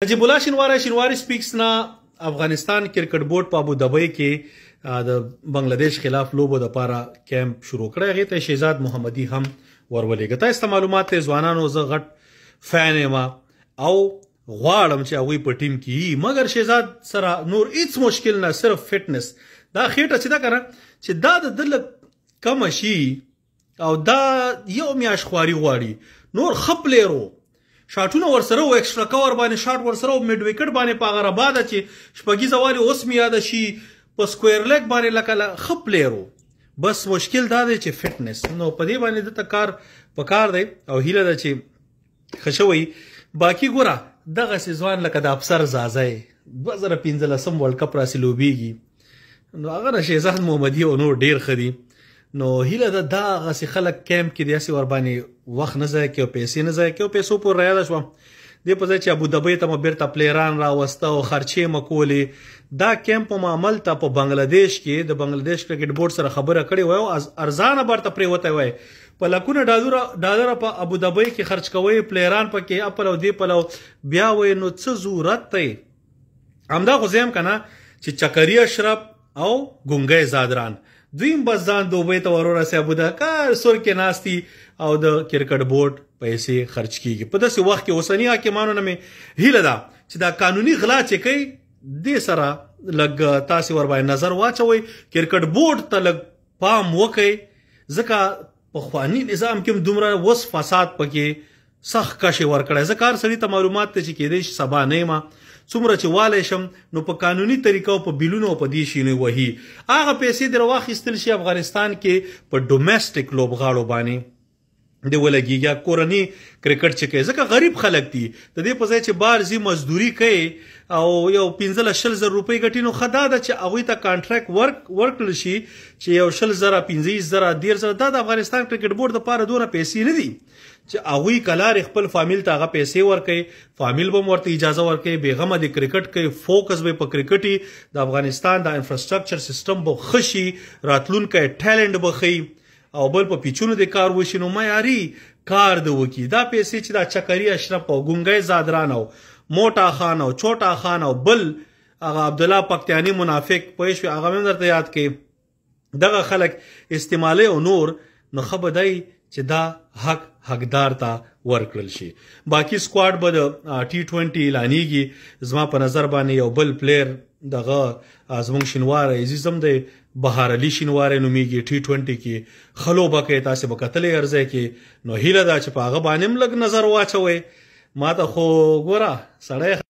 نجیب الله شینواری، شینواری سپیکس نه افغانستان کرکټ بورډ په ابو دبي کې د بنگلاديش خلاف لوبو د پاره کیمپ شروع کړی. هغه ته شهزاد محمدي هم ورولېږه. تاسو ته معلومات ته ځوانانو، زه غټ فین یم او غواړم چې هغوی په ټیم کې وي، مګر شهزاد سره نور هیڅ مشکل نه، صرف فټنس دا خېټه چې دا کنه چې دا د دل کم شي او دا یو میاش خواري غواړي. نور ښه پلیر و، شاټونه ورسره و، ایکسټرا کور باندې شاټ ورسره و، میډ وکټ باندې په هغه رباده چې شپږیزه والي اوس مې یاده شي، په سکویر لیګ باندې لکه ښه پلیر و. بس مشکل دا دی چې فټنس، نو په دې باندې دته کار په کار دی او هیله ده چې ښه شوی. باقي ګوره دغسې ځوان لکه د افسر ځاځی 2015 ورلډ کپ راسې لوبېږي، نو هغه نه شهزاد محمدي او نور ډېر ښه دي. نو هیله ده دغسې خلک کیمپ کې داسې ورباندې وخت نه ضایع کوي او پیسې نه ضایع کوي. او پیسو پورې رایاده شوه، دې په ځای چې ابو دبي ته مو بیرته پلیران راوسته او خرچې مو کولې، دا کیمپ مو هملته په بنګلادیش کې د بنګلادیش کرکټ بورډ سره خبره کړې وای او ارزانه به ورته پرېوتی وای. په لکونه ډالره په ابو دبي کې خرچ کوئ، پلیران پکې اپل او دې پلو بیا وایي، نو څه ضرورت دی؟ همدا خو زه یم که نه چې چکري اشرف او ګونګی زادران دوی هم بس ځان دوبۍ ته ورورسي، ابو کار سور کې ناستي او د کرکټ بورډ پیسې خرچ کیږي. په داسې وخت کې اوسني حاکمانو نه مې هیله ده چې دا قانوني غلا چې کوي دې سره لږ تاسې ورباندې نظر واچوئ، کرکټ بورډ ته لږ پام وکئ، ځکه پخواني نظام کې هم دومره اوس فساد پکې سخت کشې ورکړی. ځکه هر سړي ته معلومات ته چې کېدای شي سبا نه یم، څومره چې والی شم نو په قانوني طریقه او په بیلونو او په دې شي وهي. هغه پیسې دې راواخیستل شي افغانستان کې په ډومېسټک لوبغاړو باندې دی ولګېږي، کورنی کرکټ چې کوي، ځکه غریب خلک دي. د دې په ځای چې بار ځي مزدوري کوي او یو 15 20 زره روپۍ ګټي، نو ښه دا ده چې هغوی ته کانټرکټ ورکړل شي چې یو 20 زره، 25 زره، 30 زره. دا د افغانستان کرکټ بورډ دپاره دومره پیسې نه دي چې هغوی کلارې خپل فامیل ته هغه پیسې ورکوي، فامیل به هم ورته اجازه ورکوي، بېغمه دې کرکټ کوي، فوکس به په کرکټي، د افغانستان د انفراسټرکچر سیستم به ښه شي، راتلونکی ټیلنټ به ښه او بل په پیچونو د کار وشي، نو معیاري کار د وکي. دا پیسې چې دا چکري اشرف او ګونګی زادران او موټا خان او چوټا خان او بل هغه عبدالله پکتیاني منافق پوه شوې، هغه مې هم درته یاد کړي، دغه خلک استعمالوي او نور، نو ښه به دی چې دا حق حقدار ته ورکړل شي. باقي سکواډ به د ټي 20 اعلانیږي. زما په نظر باندې یو بل پلیر دغه زمونږ شینواری عزیز هم دی، بهار علي شینواری نومېږي، ټي 20 کې ښه لوبه کوي، تاسې به کتلی هر ځای کې. نو هیله ده چې په هغه باندې هم لږ نظر واچوئ. ما ته خو ګوره سړی